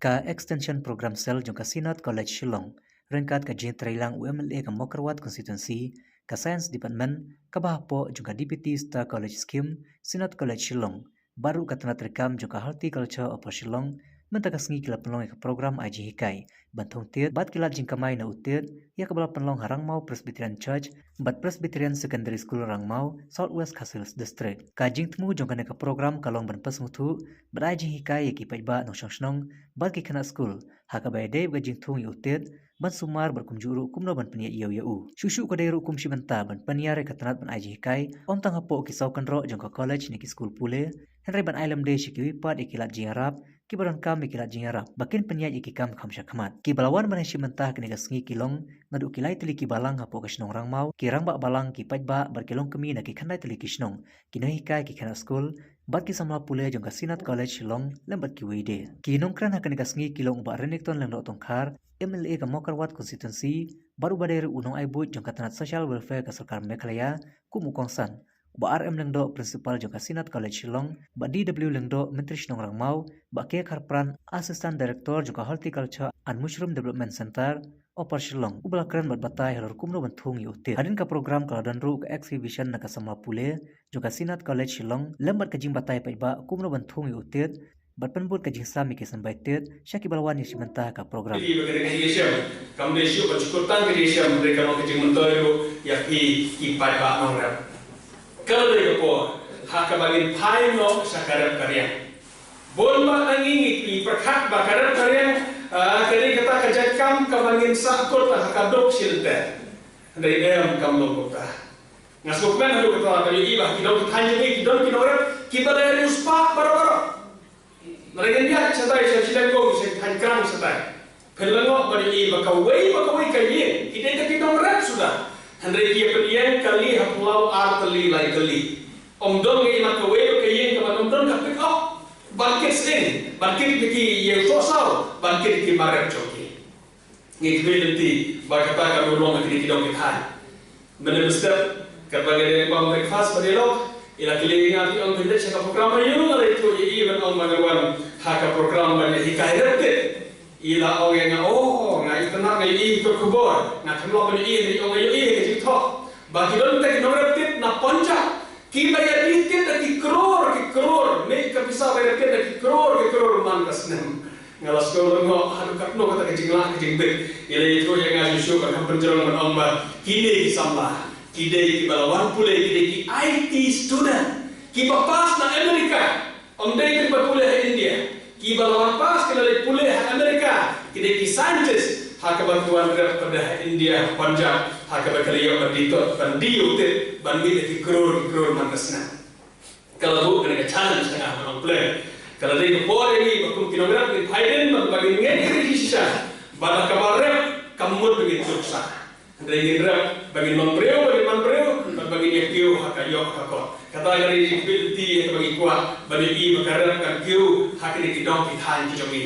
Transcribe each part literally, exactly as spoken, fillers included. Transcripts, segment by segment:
Ka Extension Program Cell jong ka Synod College Shillong, ryngkat ka jingtreilang u M L A ka Mawkyrwat Constituency, ka Science Department, kaba hapoh jong ka D P T Star College Scheme, Synod College Shillong, bad ruh ka tnat treikam jong ka Horticulture Upper Shillong, mynta ka sngi ki la pynlong ïa ka program ai jinghikai ban thung tied bad ki lad jingkamai na u tied, ïa kaba la pynlong ha Rangmaw Presbyterian Church bad Presbyterian Secondary School Rangmaw, South West Khasi Hills District. Ka jingthmu jong kane ka program ka long ban pynsngewthuh bad ai jinghikai ïa ki paidbah nongshong shnong bad ki khynnah skul ha kaba ïadei bad ka jingthung ïa u tied, ban sumar bad kumjuh ruh kumno ban pynïaid ïew ïa u. Shuh shuh ka dei ruh kum shi bynta ban pynïar ïa ka tnat ban ai jinghikai, ym tang hapoh ki saw kynroh jong ka college ne ki skul pule, hynrei ban ai lynti sha kiwei pat ïa ki lad jingïarap kiba donkam ïa ki lad jingïarap ba kin pynïaid ïa ki kam kham sha khmat. Kiba la wan ban ïashim bynta ha kane ka sngi ki long naduh ki lai tylli ki balang hapoh ka shnong Rangmaw, ki rangbah balang, ki paidbah bad ki longkmie na ki khyndai tylli ki shnong, ki nonghikai, ki khynnah skul bad ki samla pule jong ka Synod College Shillong lem bad kiwei de. Ki nongkren ha kane ka sngi ki long u Bah Renikton Lyngdoh Tongkhar, M L A ka Mawkyrwat Constituency, bad uba dei ruh u nongai buit jong ka tnat Social Welfare ka sorkar Meghalaya kum u kongsan, u Bah R M Lyngdoh, Principal jong ka Synod College Shillong, Bah D W Lyngdoh, Myntri Shnong Rangmaw, Bah K Kharpran, Assistant Director jong ka Horticulture and Mushroom Development Centre, Upper Shillong, uba la kren bad batai halor kumno ban thung ïa u tied. Hadien ka program ka la don ruh ka exhibition na ka samla pule jong ka Synod College Shillong lem bad ka jingbatai paidbah kumno ban thung ïa u tied bad pynbud ka jingsam ïa ki symbai tied sha kiba la wan ïashim bynta ha ka program. Phi ba ka dei ka jingshem, kam dei shuh ban shu kut tang ka jingshem, hynrei ka long ka jingmyntoi ruh ïa phi ki paidbah nongrep. Ka la dei ka por ha kaba ngin phai noh sha ka rep ka riang. Bun ba na ngi ngi pyrkhat ba ka rep ka riang, ah, ka dei kata ka jait kam kaba ngin sah kut ha ka duk shi lynter. Hynrei em, kam long kumta. Nga sngewkmen haduh katta ban ïohi ba ki don ki thaiñ jong ngi, ki don ki nongrep kiba la riewspah baroh baroh. Hynrei ngin ïaid shatai sha shilyngngoh, sha thaiñ krang shatai. Phin lyngngoh ban ïohi ba kawei pa kawei ka ïing ki dei ki nongrep suda. Hynrei ki ïa pynïeng kali ha phyllaw ar tylli lai tylli. Ym don ngi ïa mat kawei ka ïing kaba ym don ka pick up ban kit sying, ban kit ki ïing sohsaw, ban kit ki mar rep jong ki. Ngi khmih lynti ba kata ka long ha kine ki dong ki thaiñ. Mynne mynstep katba nga dang bam breakfast ba dei lok, i la kylli ïa nga, phi ong phin leit sha ka program aïu? Nga la ïathuh ïa i ban ong ba ngan wan ha ka program ban ïa hikai rep tied. I la ong ïa nga, oh, nga itynnad, nga ïohi ka khubor, nga thymmai ban ïohi, nga ïohi ha ka jingthoh ba ki don kita ki nongrep tied na Punjab kiba ïa die tied da ki klur ki klur, ne ka pisa ba ïa rep tied da ki klur ki klur man ka snem. Nga la sngewlyngngoh haduh katno kata ka jinglah ka jingbit. I la ïathuh ïa nga shuh shuh ba kam pynjrong ban ong ba kine ki samla ki dei kiba la wan pule, ki dei ki I T student kiba pass na America. Ym dei kiba pule ha India. Kiba la wan pass, ki la leit pule ha America, ki dei ki scientist. Ha kaba ki wan rep pat ha India, ha Punjab, ha kaba ki la ïoh ban die tied, ban die tied, ban mih da ki klur ki klur man ka snem. Ka la buh kane ka challenge ha nga ban ong pule. Ka la dei ka por ïa ngi ba kum ki nongrep ngin phai dien, ban ba ngin ngeit ïa ki shisha ba da kaba rep kam mut ba ngin juksa. Hynrei ngin rep ba ngin long briew, ba ngin man briew, bad ba ngin ïa kiew ha ka ïoh ka kot. Kata ka dei ka jingkhmih lynti ïa kaba ngi kwah ban ïohi ba ka rep kan kiew ha kine ki dong ki thaiñ ki jong ngi.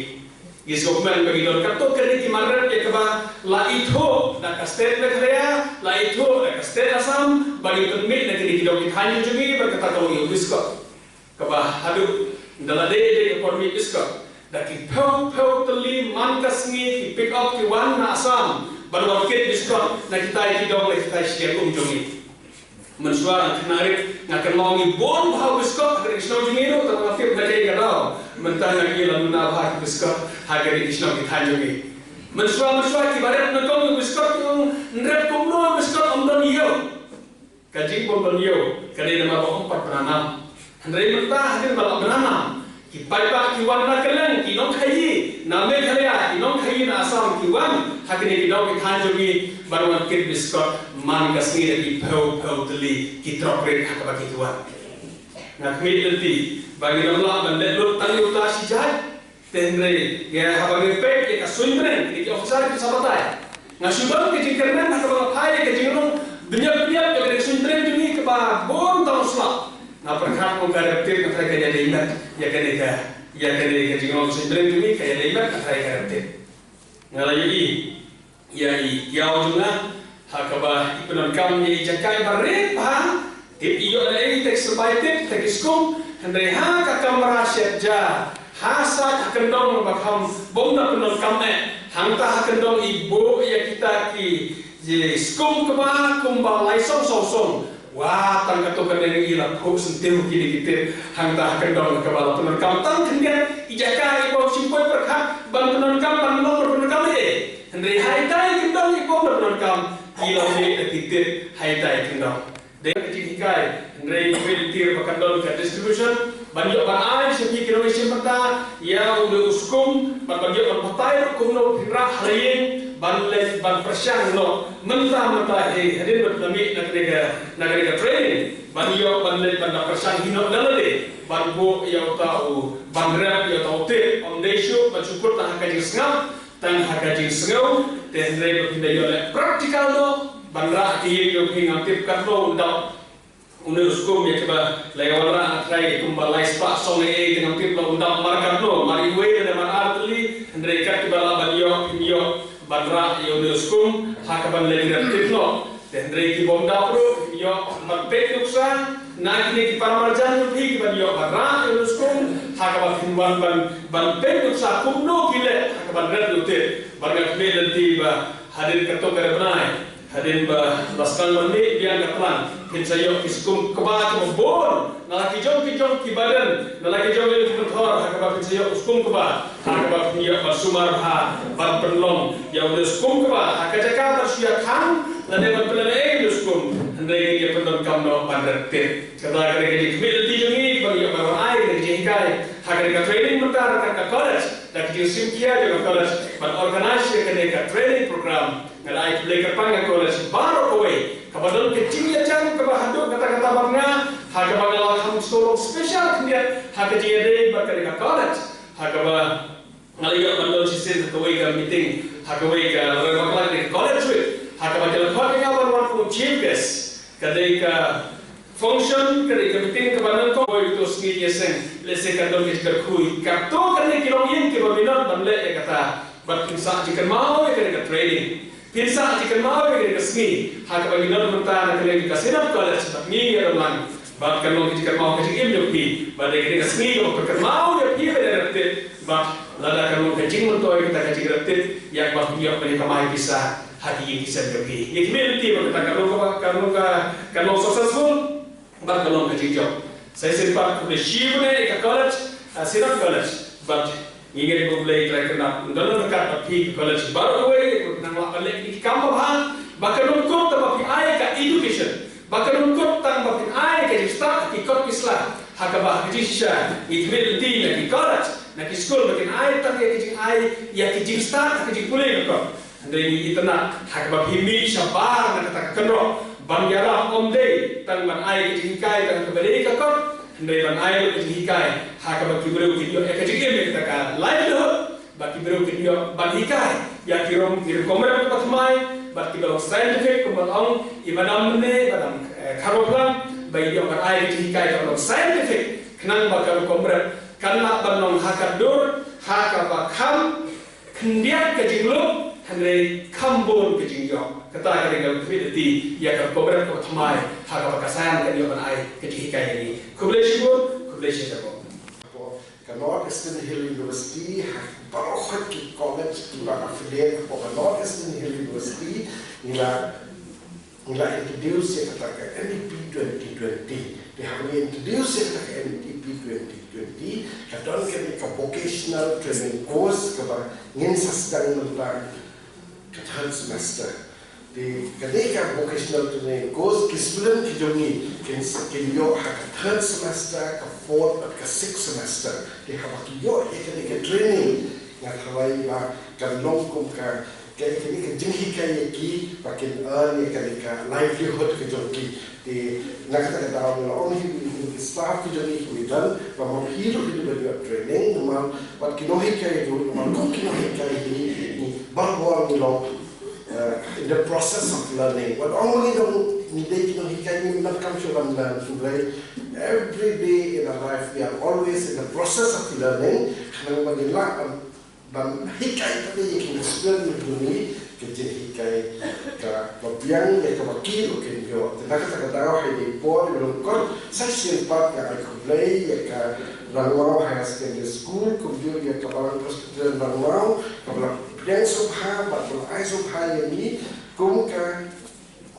Ngi sngewkmen ba ngi don katto katne ki mar rep ïa kaba la ithuh da ka state Meghalaya, la ithuh da ka state Assam, ba ngi pynmih na kine ki dong ki thaiñ ki jong ngi, bad kata ka long ïa u biskot. Kaba haduh ynda la dei dei ka por mih biskot, da ki phew phew tylli man ka sngi ki pick up ki wan na Assam ban wan kit biskot na kita ki dong, na kita ki shyiap um jong ngi. Mynshuwa nga kynmaw, nga kynmaw ngi bun bha u biskot ha ka shnong jong ngi ruh, tang nga tip na kaei ka daw mynta ngi la duna bha ki biskot ha ka shnong ki thaiñ jong ngi. Mynshuwa, mynshuwa kiba rep nyngkong ïa u biskot ki ong, nrep kumno biskot ym don ïew. Ka jingbym don ïew ka dei namar ba ym pat pynanam. Hynrei mynta hadien ba la pynanam, ki paidbah ki wan na kylleng, ki nongkhaïi na Meghalaya, ki nongkhaïi na Assam, ki wan ha kine ki dong ki thaiñ jong ngi ban wan kit biskot man ka sngi da ki phew phew tylli, ki trok rit ha kaba ki wan. Nga khmih lynti ba ngin ym lah ban leh lut tang ïa uta shi jait. Te hynrei, ïa, haba ngi peit ïa ka suiñ bneng, ïa ki officer ki sa batai, nga shu don ka jingkyrmen ha kaba nga phai ïa ka jingrung bniat bniat ïa ka suiñ bneng jong ngi kaba bun tang u slap. Nga pyrkhat kum ka rep tied, nga tharai ka ïadei met ïa kane ka, ïa kane ka jingrung suiñ bneng jong ngi, ka ïadei met, nga tharai ka rep tied. Nga la ïohi ïa i kiaw jong nga ha kaba i pyndonkam ïa i jaka ba rit bha. Tip i ïoh lei te ki symbai tied, te ki skum, hynrei ha ka kamra shet ja, Ha sait ha kyndong ba kham bym da pyndonkam eh. Hangta ha kyndong i buh ïa kita ki skum kba kumba lai song saw song. Wa tang katto katne i la phuh syntiew kine ki tip hangta ha kyndong kaba la pyndonkam tang khyndiat i jaka i bym shym poi pyrkhat ban pyndonkam ban long ban pyndonkam eh. Hynrei ha ita i kyndong i bym da pyndonkam i la mih da ki tip ha ita i kyndong. Dei ka jinghikai, hynrei ngi lynti ba kan don ka distribution ban ïoh ban ai sha phi ki nongshim bynta ïa u dei u skum, ban ban ïoh ban batai ruh kumno phin rah ha la ïing ban leit ban pyrshang noh mynta mynta hi hadien ba la mih na kane ka na kane ka training ban ïoh ban leit ban da pyrshang hi noh na lade ban buh ïa uta u ban rep ïa uta u tip. Ym dei shuh ban shu kut tang ha ka jingsngap tang ha ka jingsngew. Te hynrei ba phin da ïoh leh practical noh ban rah ki ïing jong phi. Ngam tip katno u dap une u skum ïa kiba la ïa wanrah na trai kumba lai spah song eh, te ngam tip la u dap mar katno, mar iwei lane mar ar tylli. Hynrei kat kiba lah ban ïoh phin ïoh ban rah ïa une u skum ha kaban leit rep tip noh. Te hynrei ki bym dap ruh phin ïoh ban peit nuksa na kine ki paramarjan jong phi kiban ïoh ban rah ïa une u skum ha kaba phin wan ban ban peit nuksa kumno ki leh ha kaban rep ïa u tip. Bad nga khmih lynti ba hadien katto katne bnai hadien ba la sdang ban mih biang ka tlang phin sa ïoh ki skum kba kiba bun na la ki jong ki jong ki badan, na la ki jong ki jong ki pynthor ha kaba phin sa ïoh u skum kba ha kaba phin ïoh ban sumar bha ban pynlong ïa une u skum kba ha ka jaka ban shu ïa khang lane ban pynlong ei une u skum. Hynrei ngi ïa pyndonkam noh ban rep tip. Kata ka dei ka jingkhmih lynti jong ngi ba ngi ïoh ban ai ka jinghikai ha ka dei ka training mynta ha ka college. Da ka jingsngewkhia jong ka college ban organize ïa kane ka training program. Nga la ai khublei kyrpang ïa ka college baroh kawei kaba don ka jingïajan kaba haduh katta katta bad nga ha kaba nga la kham sngewlong special khyndiat ha ka jingïadei bad kane ka college. Ha kaba nga la ïoh ban don shisien ha kawei ka meeting ha kawei ka, la bakla kane ka college week ha kaba ki la khot ïa nga ban wan kum u chief guest. Ka dei ka function, ka dei ka meeting kaba nyngkong. Hooid, to sngi ïaseng lehse ka don ka jingkyrkhu. Katto katne ki longïing kiba minot ban leh ïa kata. Bad phin sa jingkynmaw ïa kane ka training, phin sa jingkynmaw ïa kane ka sngi ha kaba ngi don mynta na ka liang ka Synod College bad ngi ïa don lang. Bad kan long ka jingkynmaw ka jingim jong phi. Bad dei kane ka sngi kaba pynkynmaw ïa phi ban ïa rep tip. Bad lada kan long ka jingmyntoi kata ka jingrep tip ïa kaba phin ïoh ban ïa kamai pisa ha ki ïing ki sem jong phi. Ngi khmih lynti ba kata kan long kaba kan long ka kan long successful. Bad ka long ka jingjop. Sa shisien pat khublei shibun ïa ka college, ah, Synod College. Bad ngi ngeit ba U Blei u trai kynrad un don ryngkat bad phi ka college baroh kawei, nang lah ban leh ki kam babha, ba kan ym kut tang ba phi ai ka education, ba kan ym kut tang ba phin ai ka jingstad ki kot ki sla. Ha kaba ha ka jingshisha ngi khmih lynti na ki college, na ki skul ba kin ai tang ïa ki jingai ïa ki jingstad ha ki jingpule ka kot. Hynrei ngi itynnad ha kaba phi mih shabar na kata ka kynroh ban ïarap ym dei tang ban ai ka jinghikai tang kaba dei ka kot, hynrei ban ai ruh ka jinghikai ha kaba ki briew kin ïoh ïa ka jingim ïa kata ka livelihood, ba ki briew kin ïoh ban hikai ïa ki rukom, ki rukom rep kaba thymmai bad kiba long scientific kumba ong i madam mynne, madam, eh, Kharwaplang, ba ïoh ban ai ka jinghikai kaba long scientific khnang ba ka rukom rep kan lah ban long ha ka dur ha kaba kham khyndiat ka jinglong, hynrei kham bun ka jingïoh. Kata ka dei ka ability ïa ka rukom rep kaba thymmai ha kaba ka science kan ïoh ban ai ka jinghikai ïa ngi. Khublei shibun, khublei shihajar nguh. Ka North Eastern Hill University ha baroh ki college kiba affiliate hapoh ka North Eastern Hill University ngi la ngi la introduce ïa kata ka N E P twenty twenty. Te haba ngi introduce ïa kata ka N E P twenty twenty, ka don kane ka vocational training course kaba ngin sa sdang mynta ka third semester. Te kane ka vocational training course, ki student ki jong ngi kin s-, kin ïoh ha ka third semester, ka fourth bad ka sixth semester. Te haba ki ïoh ïa kane ka training, nga tharai ba kan long kum ka Ka, kane ka jinghikai ïa ki ba kin earn ïa kane ka livelihood ka jong ki. Te na kata ka daw ngi la ong hi, hi ki staff ki jong ngi ki don ba ma phi ruh phi dei ban ïoh training, namar wat ki nonghikai ruh, namar kum ki nonghikai hi, ngi baroh ngi long, eh, in the process of learning. Wat ong ngi dang ngi dei ki nonghikai, ngi donkam shuh ban learn, hynrei every day in our life we are always in the process of learning. Khnang ba ngin lah ban ban hikai pat ïa ki student jong ngi, Ka jinghikai kaba biang ïa kaba ki ruh kin ïoh. Te na kata ka daw ha kane ka por ba lyngkot sa shisien pat nga ai khublei ïa ka Nongnaw Higher Secondary School kumjuh ïa ka Balang Presbyterian Nongnaw kaba la pdiang sngewbha bad ba la ai sngewbha ïa ngi kum ka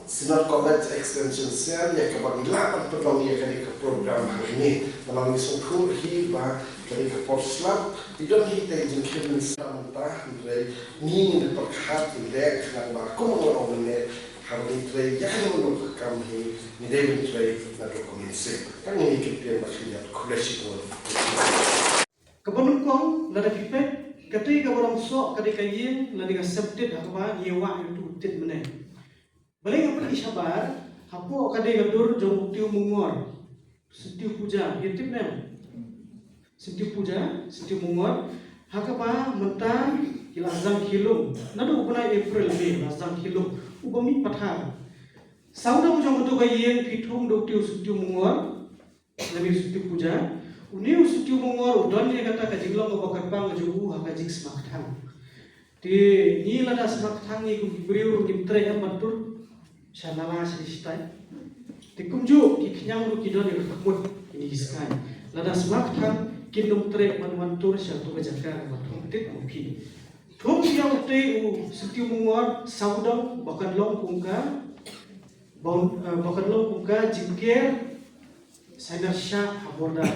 Synod College Extension Cell ïa kaba ngi lah ban pynlong ïa kane ka program hangne. Namar ngi sngewthuh hi ba kane ka por slap i don hi tang jingkhim mynta, hynrei ngi ngin pyrkhat ïa leh khnang ba kum nga ong mynne, haba ngi trei ïa kane ka kam hi ngi dei ban trei naduh ka mynsiem. Tang ngi kyntien ba khyndiat. Khublei shibun. Kaba nyngkong, lada phi peit, katei kaba rong soh ka dei ka ïing lane ka septic ha kaba ngi ïa wah ïa utu u tit mynne. Balei nga pynlong shabar, hapoh ka dei ka dur jong u Tiew Mungor. Syntiew Puja, ïa tip ne em? Syntiew Puja, Syntiew Mungor. Ha kaba mynta ki la zang khilung. Naduh u bnai April, May la zang khilung. Uba mih pathar. Sawdong jong katu ka ïing phi thung da u Tiew Syntiew Mungor. Lane u Syntiew Puja. Une u Syntiew Mungor u don ïa kata ka jinglong kaba kyrpang ka jong u ha ka jingsma kthang. Te ngi lada sma kthang ngi kum ki briew ruh ngim treh em ban tur sha nala sha shitai. Te kumjuh ki khñiang ruh ki don ïa ka kmut kine ki skai. Lada sma kthang kin ym treh ban wan tur sha tu ka jaka kaba thung tit u phi. Thung ïa utei u Syntiew Mungor sawdong ba kan long kum ka, ba, eh, ba kan long kum ka jingker sainar shah ha border.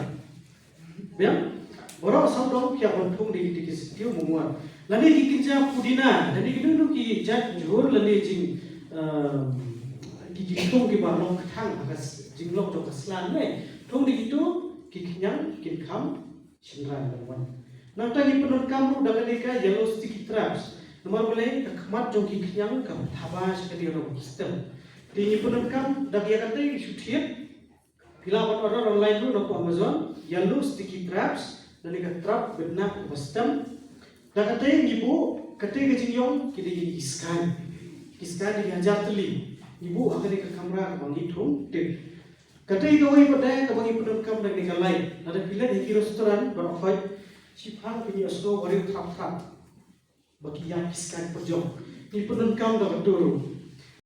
Biang, baroh sawdong ki ïa ban thung da ki, da ki Syntiew Mungor. Lane ki kynja pudina, lane kino kino ki jait jhur, lane jing, eh, ki jingthung kiba long kthang ha ka s-, jinglong jong ka sla ne. Thung da kito ki khñiang kin kham shynrang ban wan. Nangta ngi pyndonkam ruh da kane ka yellow sticky traps. Namar balei ka khmat jong ki khñiang ka thaba sha kane ka rong stem. Te ngi pyndonkam da ïa kata ngi shu thied. Phi lah ban order online ruh na ka Amazon, yellow sticky traps, lane ka trap beit na ka stem. Da kata ngi buh, kata ka jingïong ki dei ki skai. Ki skai dei ki hajar tylli. Ngi buh ha kane ka kamra kaba ngi thung tit. Kata kawei pat de kaba ngi pyndonkam da kane ka light. Lada phi leit ha ki restaurant baroh khoit, shiphang phin ïohsngew ba rieh thrap thrap. Ba ki ïap ki skai pyrjong. Ngi pyndonkam da kata ruh.